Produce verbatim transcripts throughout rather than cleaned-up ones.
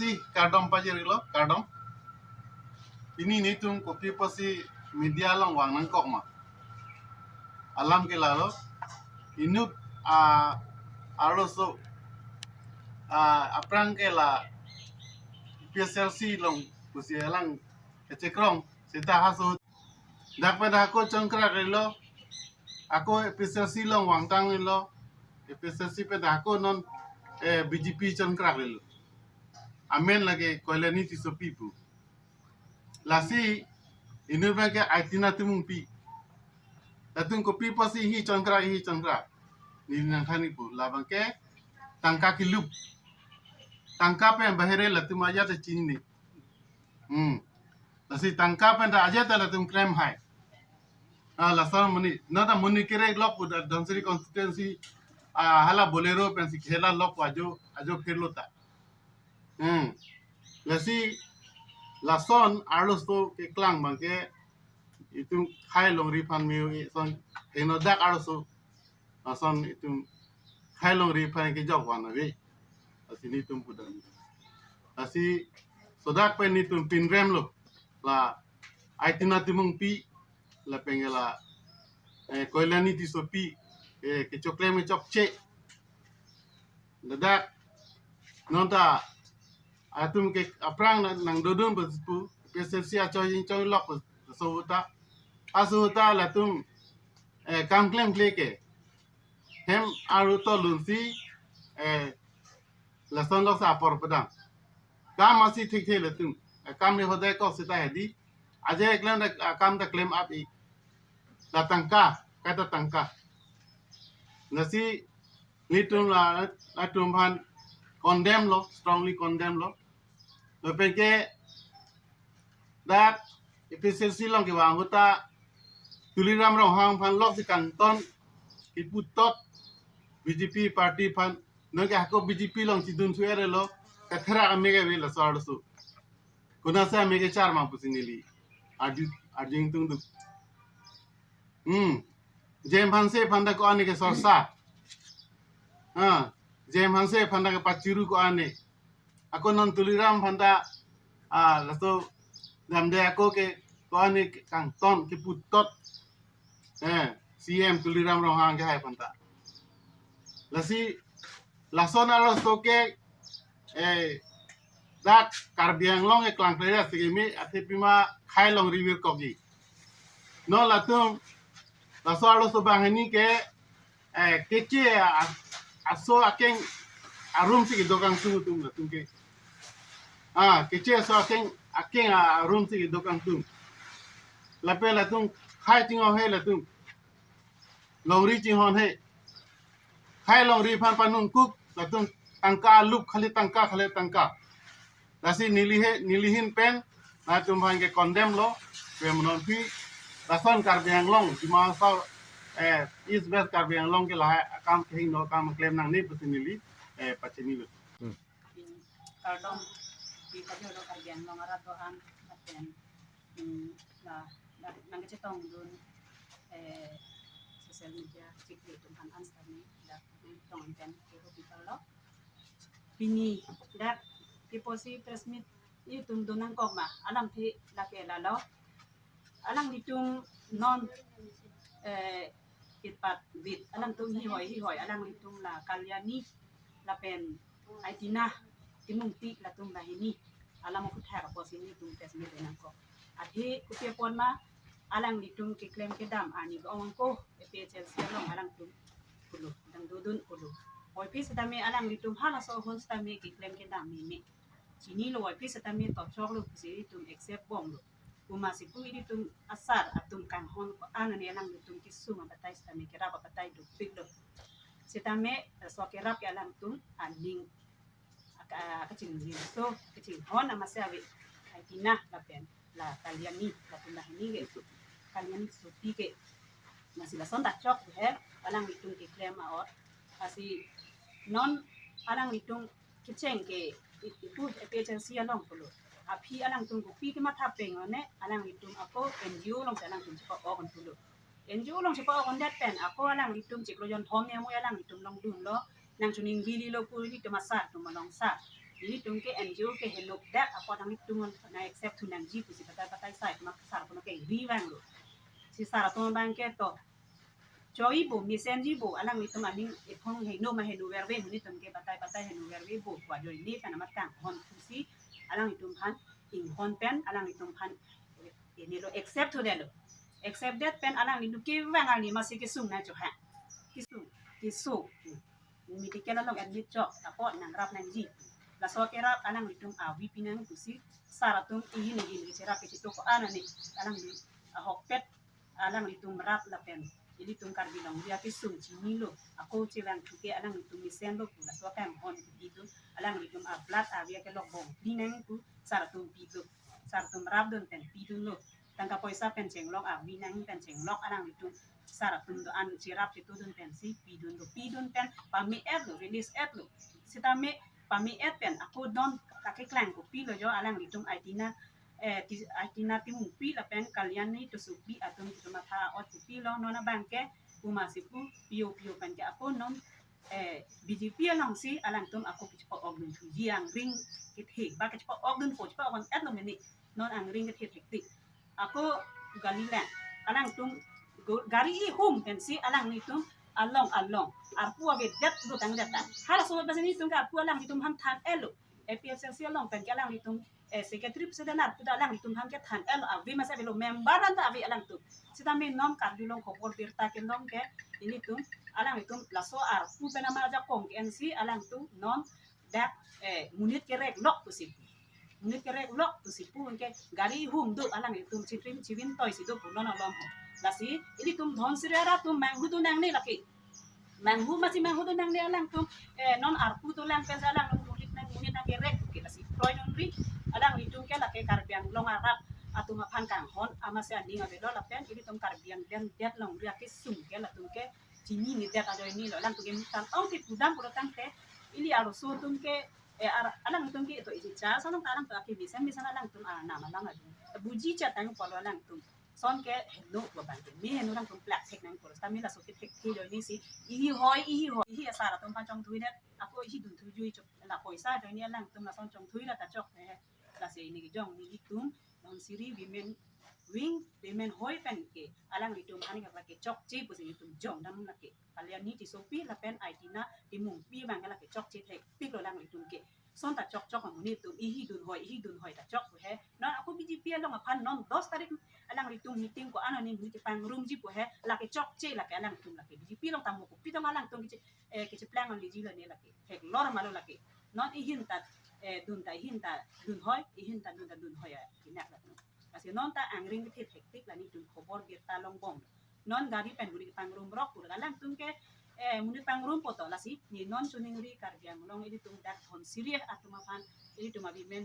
Si kardom pajirlo, kardom. Pini netum kopi apotsi media along vang nangkok ma? Alam ke lalo. Inut a arloso a aphrang ke la P S L C along pusi alang kechekrong seta haso. Dak pen ako chongkrak rilo. Ako P S L C along vangtang rilo. P S L C pen ako non eh, B J P chongkrak rilo. Amen lake Koilani Tissopi pu. Lasi inut abang ke Aitina Timungpi. Latum kopi apotsi hi chongkrak hi chongkrak. Neli nangthan-ik pu. Labang ke tangka kilup. Tangka pen bahire latum ajat ta chinine. Hmm. Lasi tangka pen ta ajat ta latum klem hai. Ah, lason monit. Non ta monit kere lok pu da Dhansiri constituency, ah, hala Bolero pensi khela lok pu ajo, ajo phirlo ta. Hmm. Lasi lason arloso keklang abang ke itum khei longri aphan me-o-i ason henodak arloso ason itum khei longri aphan kejok van ave. Lasi netum pudam. Lasi sodak pen netum pinrem lo. La Aitina Timungpi, lapen ke la eh, Koilani Tissopi, eh, kechoklem kechokche. Ladak non ta atum ke aphrang nang, nangdodun pu, P S L C achoi jingchoi lok pu, laso ahut ta. Laso ahut ta latum eh, kam klemkle ke hem aru tolunsi eh, lason lok sa apor padam. Kam asi thekthe latum. Eh, kam ni hodai kok seta hedi. Ajat klem ta, ah, kam ta klem ap-i. La tangka, kaita tangka. Lasi netum la, latum aphan condemn lo, strongly condemn lo. Lapen ke dak P S L C along kevang ahut ta Tuliram Ronghang aphan loksi kangton kipu tot B J P party aphan nangke ako B J P along chidun thu erelo katherak ame ke ave laso arloso. Konatsi ame kechar ma pusi neli arju, arju ingtungduk. Hmm. J M Hanse aphan ta ko-an ke sorsa. Ha, J M Hanse aphan ta ke pachiru ko-an. Ako non Tuliram aphan ta, ah, laso damde ako ke ko-an kangton kipu tot. Eh, C M Tuliram Ronghang ke hai aphan ta. Lasi lason arloso ke eh, dak Karbi Anglong ke klang klere asegeme athe pima khei longri virkokji. Non latum laso arloso banghini ke eh, keche a-, aso akeng arumsi kedo kangtung atum latum ke. Ah, keche aso akeng, akeng arumsi kedo kangtung. Lapen latum khei chinghon he latum. Longri chinghon he. Khei longri aphan panungkuk latum tangka alup khali tangka khali tangka. Lasi neli he, neli ahin pen latum aphan ke condemn lo. Pen non pi lason Karbi Anglong, Dima Hasao, eh, East West Karbi Anglong ke lahai akam kehingno akam klem nangne pusi neli eh, pachini lo. Kardom, pi pajirlo Karbi Anglong arat do-an, lapen, hmm, la, la, nangkachetongdun eh, social media chiklo atum aphan anstami dak tong pen kehok pi parlo. Pini dak pi apotsi press meet netum do nangkok ma, alamthe lake lalo. Alanglitum non eh, kitpat bit, alangtum hihoi hihoi, alanglitum la Kalyani lapen Aitina Timungpi latum banghini alam aphuthak apotsi netum press meet do nangkok. Athe kopi apot ma alanglitum keklem kedam arni ke-ong angko A P H L C along alangtum pulo, dangdodun pulo. Voiphit setame alanglitum halaso ahut setame keklem kedam meme. Chinilo, voiphit setame tochoklo pusi itum accept bomlo. Komatsi pu ilitum asar atum kanghon ko-an ne alanglitum kesung abatai setame kerap abatai dopiklo. Setame laso kerap ke alangtum aning aka-, kachingjin so kachinghon amatsi ave. Aitina lapen la Kalyani latum banghini ke, Kalyani Tissopi ke. Amatsi lason ta chok he, alanglitum keklem a-ot. Lasi non alanglitum kecheng ke i-, ipu A P H L C along pulo. Aphi alangtum kopi kematha peng one, alanglitum ako N G O alongsi alangtum chepa-ok on pulo. N G O along chepa-ok on det pen ako alanglitum chiklo jonthom ne amui alanglitum along dunlo, nangchiningri lilo pu ilitum asar atum along sa. Ilitum ke N G O ke henokdak apot nanglitum nang-accept thu nangji pusi batai batai sai mak sar kono ke ri vanglo. Si sar atum abang ke to choi bo, mesenji bo, alanglitum aning ithong heno ma heno verve, monit atum ke batai batai heno verve bo, kwa joine pen amat kanghon pusi alanglitum aphan inghon pen alanglitum aphan ini lo accept thodetlo. Accept det pen alanglitum kevang ani masi kesung nangchohang. Kesung, kesung. Medical along admit chok, apot nangrap nangji. Laso kerap alanglitum avi pinang pusi sar atum ihin ihin kecherap kechetok ko-an ani alanglitum ahokpet alanglitum rap lapen ilitum Karbi Longri akesung chinilo, ako chevang thu ke alanglitum mesenlo pu laso kanghon pidun, alanglitum a-blood avi akelok bom pinang pu sar atum pidun, sar atum rapdun pen pidunlo. Tangka poisa pen chenglok, avi nang pen chenglok alanglitum sar atum do-an cherap chetodun pensi pidunlo, pidun pen pame-etlo, release etlo. Sitame pame-et pen ako don kakeklang kopilo jo, alanglitum Aitina, eh, ti-, Aitina Timungpi lapen Kalyani Tissopi atum kitu matha ot kopilo, non abang ke uma si pu pio pio pen ke ako non, eh, B J P alongsi alangtum ako kechepa-okdun thuji, angring kethe ba kechepa-okdun po, chepa-okdun etlo mene, non angring kethe thektik. Ako gari lang, alangtum go-, gari ihum pensi alanglitum along along arpu avedet gotang deta. Halaso pensi nelitum ke arpu alanglitum aphan than-etlo. A P H L C along pen ke alanglitum, eh, secretary president arpu ta alanglitum aphan kethan-etlo, ave masi avelo, member an ta ave alangtum. Sitame non karjulong khobor birta kelong ke ilitum alanglitum laso arpu pen ama ajakong ke-ensi alangtum non dak, eh, monit kerek lok pusi pu. Monit kerek lok pusi pu ke gari ihum do, alanglitum chitrim chivin toi si do pu non alom ho. Lasi ilitum Dhansiri arat atum manghudun nangne lake. Manghu masi manghudun nangne alangtum, eh, non arpu dolang pensi alang monit nang, monit nangkerek ke lasi kroidunri alanglitum ke lake Karbi Anglong arat atum aphan kanghon amasi aning avelo lapen ilitum Karbi Anglong det longri akesung ke latum ke chinine det ajoinelo. Alangtum ke tang ong ti pudam pulo tangte ili arloso atum ke, eh, ar-, alangtum ke ito isi cha salong ta alangtum ake bisa bisa alangtum anam alam adu. Buji cha tang polo alangtum. Son ke heno ko bang ke. Me heno alangtum plak thek nang polo. Sitame laso ke thekthe ajoine si ihi hoi, ihi hoi, ihi asar atum aphan chongthui det. Ako ihi dunthu jui chok la poisa ajoine alangtum lason chongthui la ta chok he. Lasi neli jong nelitum Dhansiri women wing, women hoi pen ke alanglitum aphan ke lake chokche pusi nelitum jongdam lake. Kalyani Tissopi lapen Aitina Timungpi abang ke lake chokche thekpiklo alanglitum ke. Son ta chok chok amonit atum ihi dun hoi, ihi dun hoi ta chok he. Non ako B J P along aphan non dos tarik alanglitum meeting ko-an ani meeting pangrumji pu he, lake chokche lake alangtum lake. B J P along tamo kopi tong alangtum keche, eh, kecheplang only ji lo ne lake. Theklor malo lake. Non ihin ta, eh, dun ta ihin ta dun hoi, ihin ta dun ta dun hoi ya, kinak la. Lasi non ta angring kethe thektik la nelitum khobor birta longbom. Non gari pen guri pangrum rok pura alangtum ke, eh, monit pangrum poto lasi ne non choningri Karbi Anglong ilitum dak Dhansiri atum aphan, ilitum a-women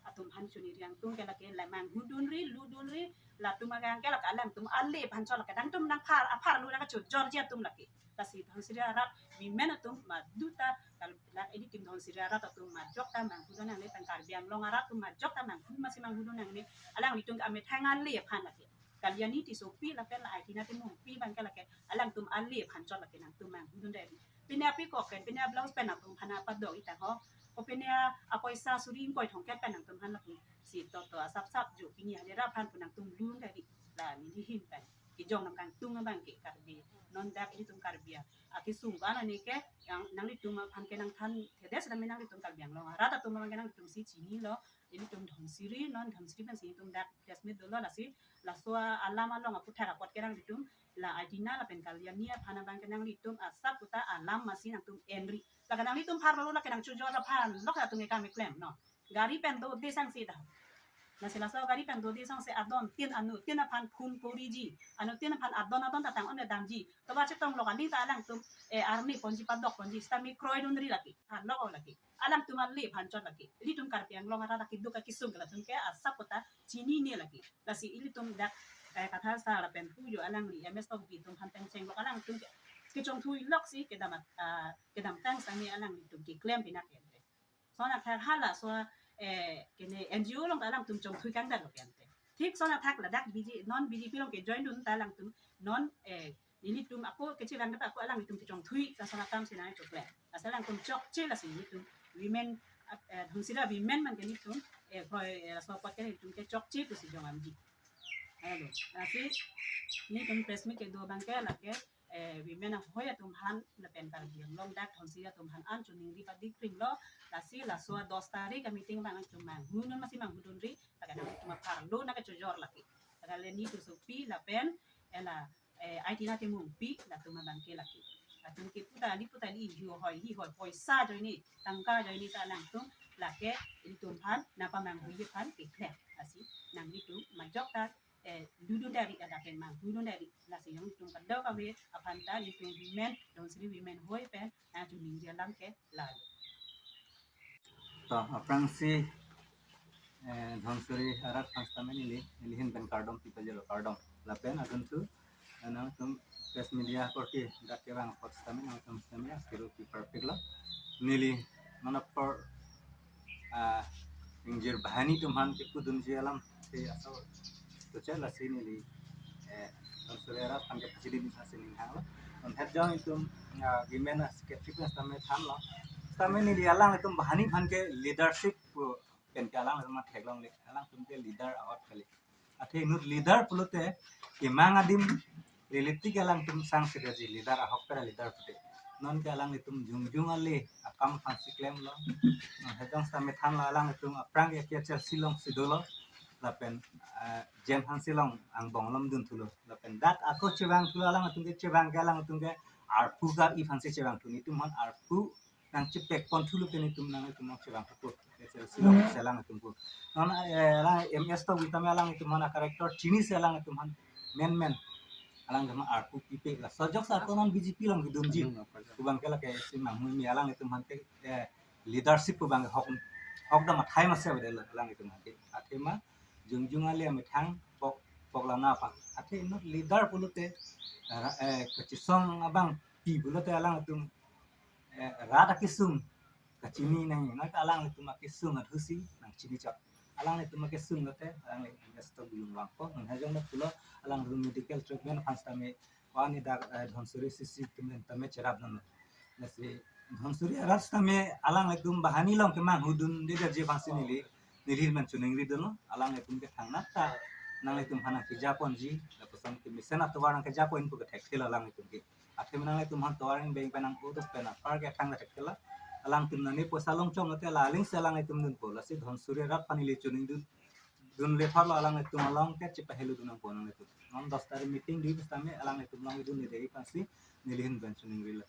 atum aphan choningri alangtum ke lake la manghudunri, ludunri, latum agang ke lake alangtum ale aphan chot lake dangtum nang phar, aphar lu nang chojorji atum lake. Lasi Dhansiri arat women atum madu ta kal-, la ilitum Dhansiri arat atum majok ta manghudun nangne, tang Karbi Anglong arat atum majok ta manghu masi manghudun nangne, alanglitum amethang ale aphan lake. Kalyani Tissopi lapen la Aitina Timungpi abang ke lake alangtum ale aphan chot lake nangtum manghudun deri. Pine apikok pen, pine ablouse pen nangtum aphan apadok itang ho. Ko pine apoisa suri ingkoi thomkep pen nangtum aphan lapu si toto asap sap jo pine hajira aphan pu nangtum lun deri. La neli hin pen. Kejong nang kangtung abang ke Karbi. Non dak ilitum Karbi a. Akesung ko-an ani ke yang nanglitum aphan ke nangthan thedet sitame nanglitum Karbi Anglong arat atum abang ke nanglitum si chinilo. Ilitum Dhansiri, non Dhansiri pensi itum dak press meet dolo lasi laso alam along aputhak apot ke nanglitum la Aitina lapen Kalyani aphan abang ke nanglitum asap puta alam masi nangtum enri. Lake nanglitum phar lo lake nang chojor aphan lok atum ekam eklem no. Gari pen dode sangsi ta. Lasi laso gari pen dode sangsi adon tin anu tin aphan phone koriji. Anu tin aphan adon adon ta tang on damji. Toba chetong lok ani ta alangtum, eh, arni ponji padok ponji sitame kroidunri lake. Phan lok lake. Alangtum ale aphan chot lake. Ilitum Karbi Anglong arat lake duk akesung ke latum ke asap puta chinine lake. Lasi ilitum dak, eh, Kathar sar lapen pu jo alangli M S Tokbi atum aphan pen chenglok alangtum ke kechongthui lok si kedam at-, ah, kedamtang sitame alanglitum keklem pinak ente. Son athak hala so, eh, kene N G O along alangtum chongthui kangdar lo ente. Thik son athak ladak B J, non B J P along kejoin dun ta alangtum non, eh, nelitum ako kechevang ta ako alanglitum kechongthui ta son akam si nangchokle. Asal alangtum chokche lasi nelitum women Eh, Dhansiri women abang ke nelitum, eh, proi, eh, laso apot ke nelitum ke chokche pusi jong amji. Hello, lasi nelitum press meet kedo abang ke lake, eh, women ahoi atum aphan lapen Karbi Anglong dak Dhansiri atum aphan an choningri padi krim lo, lasi laso dos tarik a-meeting abang nangtum manghunun masi manghudunri, lake nangtum apharlo nangke chojor lake. Lake le ni tusupi lapen, eh, la, eh, Aitina Timungpi latum abang ke lake. Latum ke puta li puta li hi hoi hi hoi poisa ajoine, tangka ajoine ta nangtum lake ilitum aphan nangpamanghui aphan keklem. Lasi nanglitum majok ta, eh, dudun dari ada ke manghunun dari. Lasi nangtum kadokave aphan ta nelitum women, Dhansiri women ahoi pen nangchoningri alam ke lalo. To, aphrangsi, eh, Dhansiri arat aphan sitame neli, neli ahin pen kardom pipajirlo, kardom. Lapen adunthu, eh, nangtum press media korte dak kevang apot sitame nangtum sitame askero pi perfect lo. Neli non apor, ah, ingjir banghini atum aphan kepudunji alam si aso tuche lasi neli, eh, Dhansiri arat aphan kepachini aphansi ning hanglo. Non het jong itum, ah, women a-secretary pen sitame thanlo. Sitame neli alanglitum banghini aphan ke leadership pu pen ke alanglitum theklongle, alangtum ke leader ahok kali. Athe inut leader pulote kemang adim leleti ke alangtum sangsedeji leader ahok pera leader pute. Non ke alanglitum jongjong ale akam aphansi klemlo. Non het jong sitame thanlo alanglitum aphrang ke K H L C alongsi dolo. Lapen, eh, Jem Hanse along angbong along dunthulo. Lapen dak ako chevangthulo alanglitum ke chevang ke alanglitum ke arpu ka-i aphansi chevangthu, nelitum aphan arpu nangchepek ponthulo ke nelitum nangtum nangchevangthu. K H L C alongsi alanglitum pu. Non, eh, alang M S to sitame alanglitum aphan a-character chinisi alanglitum aphan menmen alanglitum aphan arpu pipe, laso ajok sa ako non B J P along kedunji. Pu abang ke lake si manghunmi alanglitum aphan ke, eh, leadership pu abang hok, hok dam athai masi avedetlo alanglitum aphan ke. Athema jongjong ale amethang pok, pok lana aphan. Athe inut leader pulote, eh, kachisong abang pi pulote alanglitum, eh, rat akesung kachini nangji, non alanglitum akesung adhusi nangchini chot. Alanglitum akesung lote alanglitum ke stop biyung vangpo. Non hajong dak pulo alanglitum medical treatment aphan sitame wani dak, eh, Dhansiri C C atum pen tame cherapdunlo. Lasi Dhansiri arat sitame alanglitum banghini along kemang hudunde derji aphansi neli, neli ahin pen choningridunlo. Alanglitum ke thangnat ta nanglitum aphan nangkeja ponji, lapuson kemesen atovar nangkeja pon pu ke thekthelo alanglitum ke. Athema nanglitum aphan tovar angbeng pen nang-o pen apar ke thang thekthelo. Alangtum nani poisa longchong lote la alingsi alanglitum dunpo. Lasi Dhansiri arat aphan neli choningdun, dunle tharlo alanglitum along ke chepahelodun nangpo nanglitum. Non dos tarik meeting dui pusitame alanglitum along idunde aphansi neli ahin pen choningrilo.